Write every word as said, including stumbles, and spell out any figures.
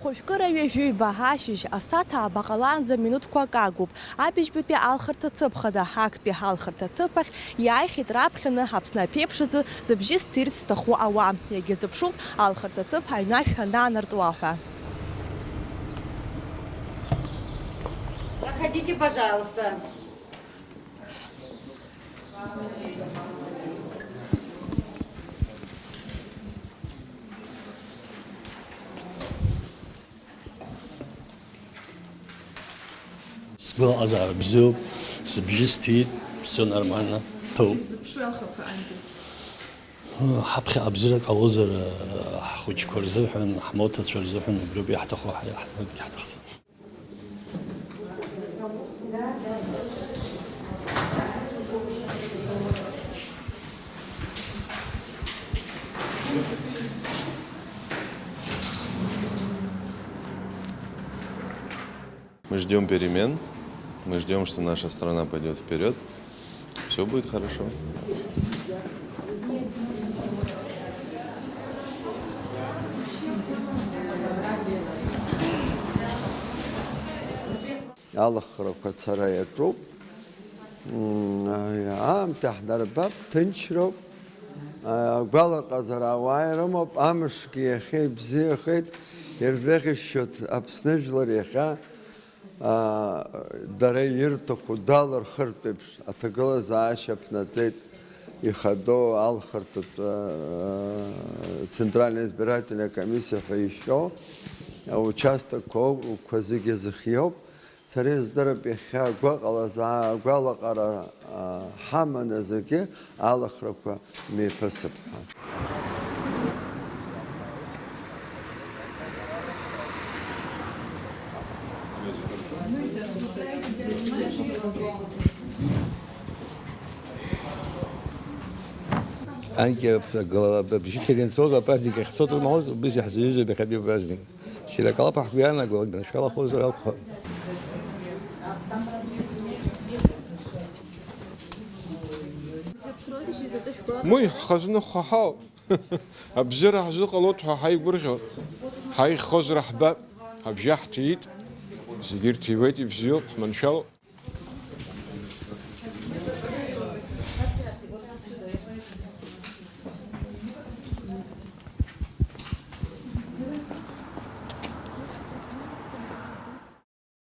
Хәажәкыра ҩажәи ҩба ашьыжь асааҭ ааба ҟалаанӡа минуҭқәак агуп. Абыжьбатәи алхырҭа ҭыԥ хада, актәи ҳалхырҭа ҭыԥ ахь иааихьеит раԥхьаны Аԥсны аԥеиԥш азы зыбжьы сҭирц зҭаху ауаа. Иагьазыԥшуп алхырҭа ҭыԥ аҩнашә анаанартуа ҳәа. Проходите, пожалуйста. Сгәалаҟазаара бзиоуп, сыбжьы сҭиит, все нормально, ҭоуп. Изыԥшу алхырҭа анкьа? Ҳаԥхьаҟа бзиарак ҟалозар, ҳхәыҷқәа рзыҳәан, ҳмоҭацәа рзыҳәан убриоуп иаҳҭаху, ҳа-, ҳа-, ҳаҭахӡам. Мы ждём перемен, мы ждём, что наша страна пойдёт вперёд. Всё будет хорошо. Алхрақәа цара иаҿуп. М, аамҭа ҳнарбап, ҭынчроуп. Агәалаҟазара ауаа ирымоуп, амшгьы иахьа ибзиахеит, ирзеиӷьасшьоит Аԥсны жәлар иахьа, а, дара ирҭаху далырхыртә еиԥш аҭагылазаашьа ԥнаҵеит ихадоу алхырҭатә, а, Центральная избирательная комиссия ҳәа ишьоу аучастокқәа, округқәа зегьы зыхиоуп. Сара издырп иахьа агәаҟалаз, агәалаҟара, а, ҳаманы зегьы алхрақәа мҩаԥысып ҳәа. Анкьа, бжьы ҭиринцоз апраздник ахьцо дырмаҳауз, убыс иаҳзаҩызоуп иахьатәи апраздник. Шьарак алаԥ ҳгәы иаанаго, дманшәалахозар акәхап. Муи, ҳхазны ҳхаҳауп. Абзиара ҳзыҟалоит ҳәа ҳаигәырӷьоит. Ҳаихозар ҳбап, ҳабжьы ҳҭиит. Зегьы ирҭиуеит, ибзиоуп, ҳманшәалоуп.